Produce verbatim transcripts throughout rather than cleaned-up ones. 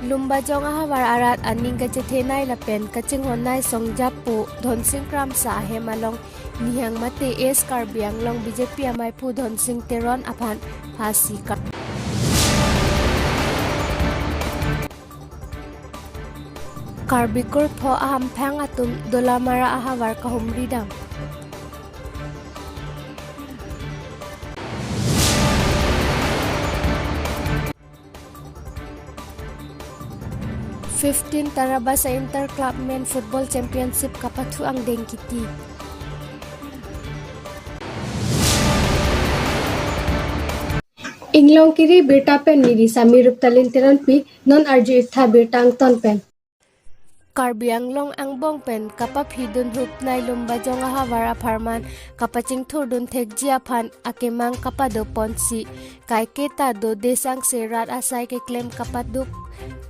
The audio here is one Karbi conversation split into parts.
Lumbajong ahavar arat aning kachethenei lapen kachinghonnei songjapo Dhonsing Kramsa ahem along nihang mate East Karbi Anglong B J P amaiphu Dhonsing Teron aphan phasi ka. Karbi kurpho ahamphang atum Dolamara ahavar kahumridam. Fifteen Tarabasa Inter Club Men Football Championship kapathu angdeng kiti. Inglong kiri birta pen neli Sami Ruptalin Teronpi, non arju-iktha birta angton pen. Karbi Anglong angbong pen kapaphidun hupnei Lumbajong ahavar apharman kapachingthurdun thekji aphan akemang kapadoponsi, kaiketa dode sangse rat asai keklem kapaduk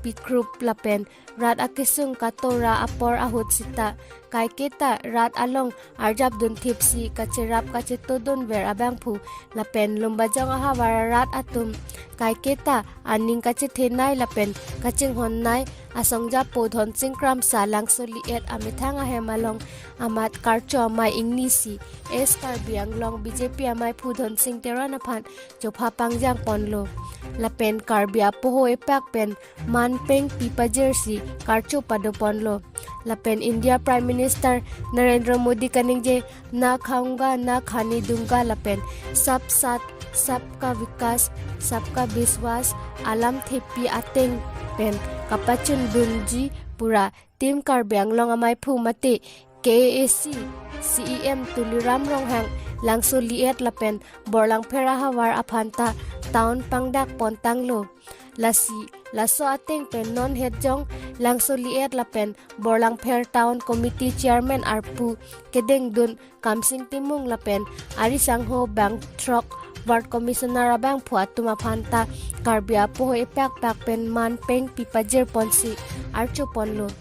pikrup lapen rat akesung katora apor ahut sita, kaiketa rat along arjapdun thipsi kacherap kachetodunver abangphu lapen Lumbajong ahavar arat atum kaiketa aning kachethenei lapen kachinghonnei asongjapo Dhonsing Kramsa Langsoli et amethang ahem along amat karcho amei ingnisi East Karbi Anglong B J P amaiphu Dhonsing Teron aphan chopha pangjangponlo. Lapen Karbi apoho epak pen manpeng pipajirsi karcho padoponlo. Lapen India Prime Minister Narendra Modi kaningje na khaunga na khane dunga lapen sab saath sabka vikas sabka vishwas alam thepi ateng pen kapachundunji pura Team Karbi Anglong amaiphu mate K A A C C E M Tuliram Ronghang Langsoli et lapen Borlangpher ahavar aphanta town pangdak pontanglo. Lasi laso ateng pen non hetjong Langsoli et lapen Borlangpher Town Committee Chairman arpu kedengdun Kamsing Timung lapen ari sangho bang throk Ward Commissioner abangphu atum aphanta Karbi apoho epakpak pen manpeng pipajirponsi archoponlo.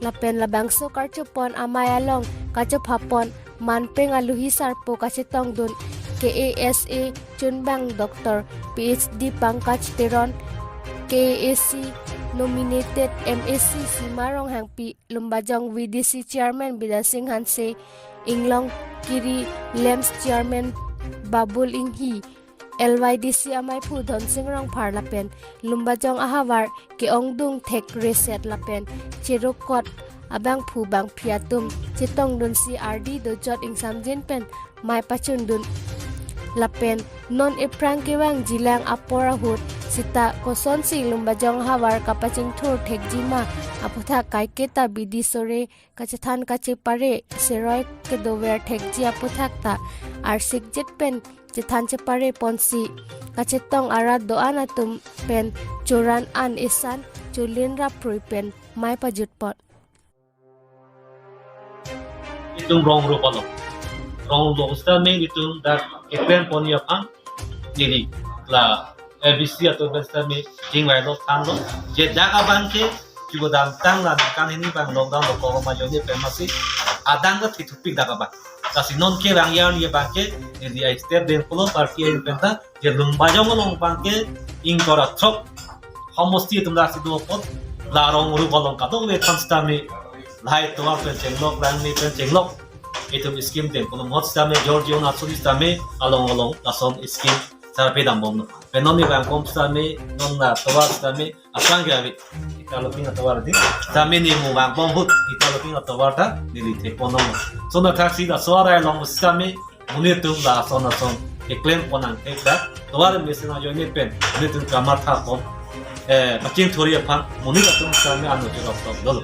Lapen labangso karchopon amei along kachophapon manpeng aluhi sarpo kachetongdun K A S A chunbang Doctor P H D Pankaj Teron, K A A C nominated M A C Sima Ronghangpi, Lumbajong V D C Chairman Bidya Sing Hanse, Inglong Kiri LAMPS Chairman Babul Inghi, L Y D C amaiphu Dhonsing Rongphar lapen Lumbajong ahavar ke-ongdung thek reset lapen cherokot abangphu bangphi atum chetongdunsi ardi dojot ingsamjin pen mei pachundun. Lapen non ephrang kevangjilang apor ahut sita kosonsi Lumbajong ahavar kapachingthur thekjima aputhak kaiketa bidi sore kachethan kachepare seroi kedover thekji aputhak ta arsikjit pen chethan chepareponsi kachetong arat do-an atum pen choran an esan cholin raphrui pen mei pajutpon. Itum rong rup along. Rong rup sitame itum dak keklempon aphan neli la A B C atum pen sitame chingvailo thanlo. Je dak abang ke chugodam tang la ningkan hini abang lockdown lo koma jone pen masi adang ke thithupik dak abang. Lasi non kevang arni abang ke neli ai step dengpolo party ahin pen ta je Lumbajong along abang ke ingkoi ra throk homosti atum lasi do apot la rong rup along kadokave than sitame lahai tovar pen chenglok, rang ni pen chenglok. Itum scheme dengpolo mot sitame Jal Jeevan Mission sitame along along lason scheme sarpe dambom no. Pen non ni vangkom sitame non la tovar sitame aphrang ke ave. Ita loping atovar di. Sitame ne mo vangkom ahut ita loping atovar ta neli theponlo. Lason athaksi laso arai along sitame monit atum lason lason keklempon nangkok dak tovar mesen ajoine pen monit atum kamatha pon, eh, pachingthurji aphan monit atum sitame ano chirok tok dolo.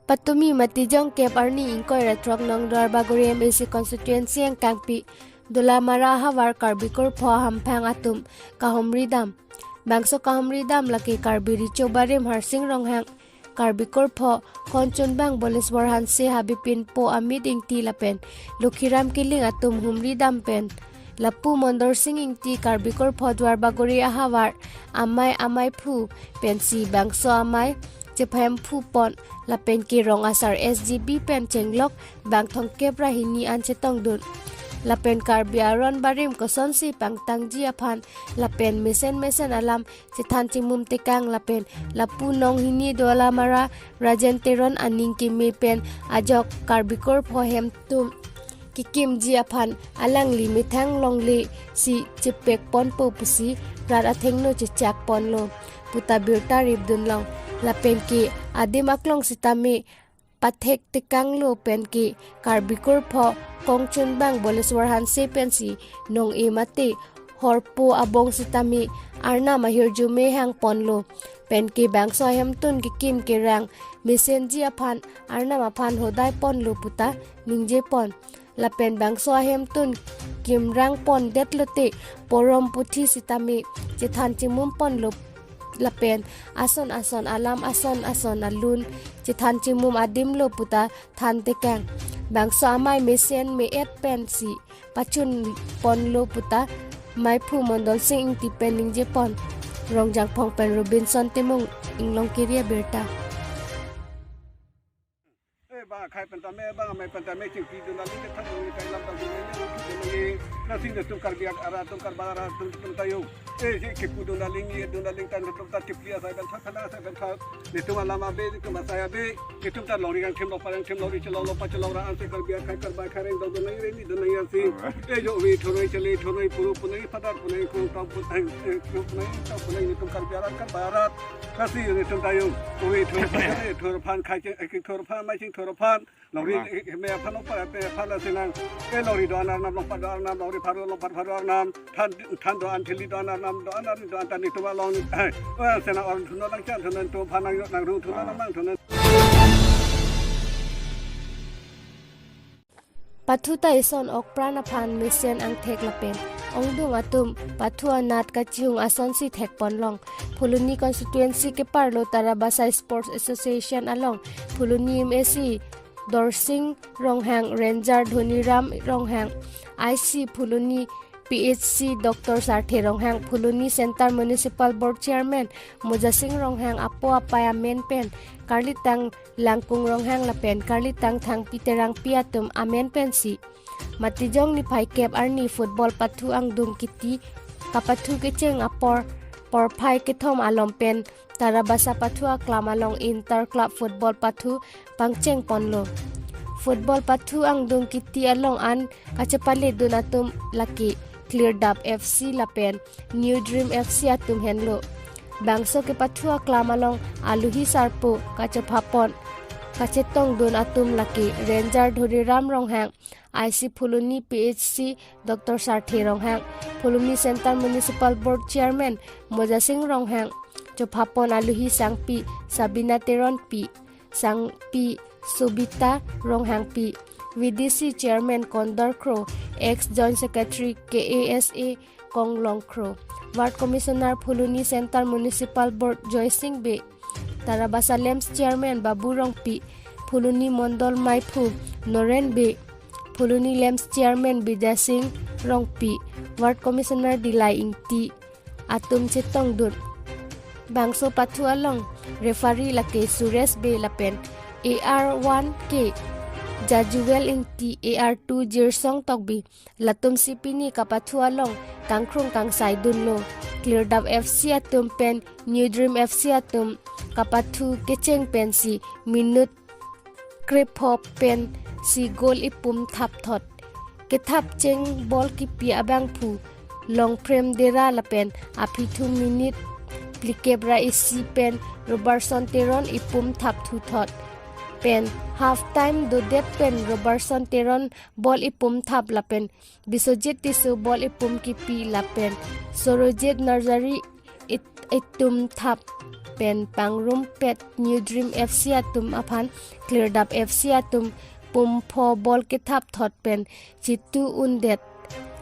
Patumi Matijong kep arni ingkoi ra throk nong Duarbagori M A C constituency angkangpi Dolamara ahavar Karbi kurpho ahamphang atum kahumridam. Bangso kahumridam lake Karbi Richo Barim Harsing Ronghang, Karbi kurpho khonchunbang Boleswar Hanse, Habibin po Amit Ingti lapen Lokhiram Killing atum humridam pen lapu Mondorsing Ingti Karbi kurpho Duarbagori ahavar amei amaiphu pensi bangso amei chephemphu pon lapen kerong asar S G B pen chenglok bang thomkep ra hini an chetongdun. lapen Karbi aron barim kosonsi pangtangji aphan lapen mesen mesen alam chethan chimum tekang lapen lapu nong hini Dolamara Rajen Teron aning keme pen ajok Karbi Kurpho hemtum kekimji aphan alangli methang longle si chepek ponpo pusi rat athengno chechak ponlo puta birta ripdunlong. Lapen ke adim aklong sitame pathek tekanglo pen ke Karbi Kurpho kongchunbang Boleswar Hanse pensi nong-e mate horpo abong sitame arnam ahirjume hang ponlo. Pen ke bangso ahemtun kekim kerang mesenji aphan arnam aphan hodai ponlo puta ningje pon. Lapen bangso ahemtun kimrang pondetlote porom puthi sitame chethan chimum ponlo lapen ason ason alam ason ason alun chethan chimum adimlo puta than tekang. Bangso amei mesen me-et pensi pachun ponlo puta Meiphu Mondolsing Ingti pen ningje pon. Rongjangphong pen Robinson Timung, Inglongkiri abirta. Eh, bang akhai pen tame, bang amei pen tame, chingki dun aling ke thang aling kai lam tang dun aling, dun aling. Nasi netum Karbi arat atum, Karbi arat atum, tum tayo. Eh, si kipu dun aling, ye dun aling, tan netum ta chipli asai pen thak, khana asai pen thak. Netum alam abe, netum asai abe. Netum ta longri kangthim, longpat kangthim, longri chelong, longpat chelong, ra ansi Karbi akhai, Karbi akhai reng dong dun aling, reng ni dun aling ansi. Eh, jo wi thoroi chele, thoroi puru punai, padar punai, kung tau punai, eh, kung punai, tau punai, netum Karbi arat, Karbi arat. Nasi netum tayo. Wi thor, thor phan khai cheng, eh, thor phan, mai cheng thor phan. Longri, eh, me aphan longpat, eh, aphan la sinang. Eh, longri do-an arnam, longpat do-an arnam, longri pharo, longpat pharo arnam. Than, than do-an theli do-an arnam, do-an arni do-an tani tuma long. Eh, eh, sinang orang thunon lang chan, thunon tu phan nang, nang rung thunon lang, thunon. Pathu ta ison ok pran aphan mesen angthek lapen ongdung atum pathu anat kachihung asonsi thek ponlong. Phuloni constituency keparlo Tarabasa Sports Association along Phuloni M A C Dorsing Ronghang, Ranger Dhoniram Ronghang, I C Phuloni P H C Doctor Sarthe Ronghang, Phuloni Central Municipal Board Chairman Mojasing Ronghang apo apai amen pen, karlitang Langkung Ronghang lapen karlitang Thangpi Terangpi atum amen pensi Matijong niphai kep arni football pathu angdung kiti kapathu kecheng apor porphai kethom alom pen Tarabasa pathu aklam along inter club football pathu pangcheng ponlo. Football pathu angdung kiti along an kachepale dun atum lake Klirdap F C lapen New Dream F C atum henlo. Bangso kepathu aklam along aluhi sarpo kachepha pon kachetong dun atum lake Ranger Dhoniram Ronghang, I C Phuloni P H C Doctor Sarthe Ronghang, Phuloni Central Municipal Board Chairman Mojasing Ronghang, chepha pon aluhi sangpi Sabina Teronpi, sangpi Sobita Ronghangpi, V D C Chairman Kondor Kro, ex Joint Secretary K A S A Konglong Kro, Ward Commissioner Phuloni Central Municipal Board Joysing Bey, Tarabasa LAMPS Chairman Babu Rongpi, Phuloni Mondol Meiphu Noren Bey, Phuloni LAMPS Chairman Bidya Sing Rongpi, Ward Commissioner Dilai Ingti atum chetong dun. Bangso pathu along referee lake Suresh Bey lapen A R one ke Jajuel Ingti, A R two Jirsong Tokbi, latum si pini kapathu along kangkrung kangsai dunlo. Klirdap F C atum pen New Dream F C atum kapathu kecheng pensi minute krepho pensi goal ipum thap thot. Kethap cheng ball kipi abangphu Longprem Dera lapen aphi thu minute phlikep ra isi pen Robertson Teron ipum thap thu thot. Pen half time dodet pen Robertson Teron ball ipum thap lapen Biswajit Tisso ball ipum kipi lapen Sorojit Narzary it-, itum thap pen pangrumpet New Dream F C atum aphan Klirdap F C atum pumpho ball kethap thot pen chitu undet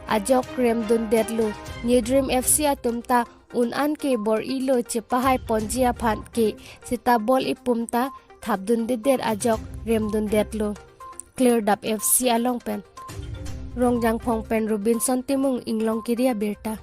ajok rem dundetlo. New Dream F C atum ta un an ke bor-ilo chepahai ponji aphan ke seta ball ipum ta thap dundedet ajok rem dundetlo. Klirdap F C along pen Rongjangphong pen Robinson Timung, Inglongkiri abirta.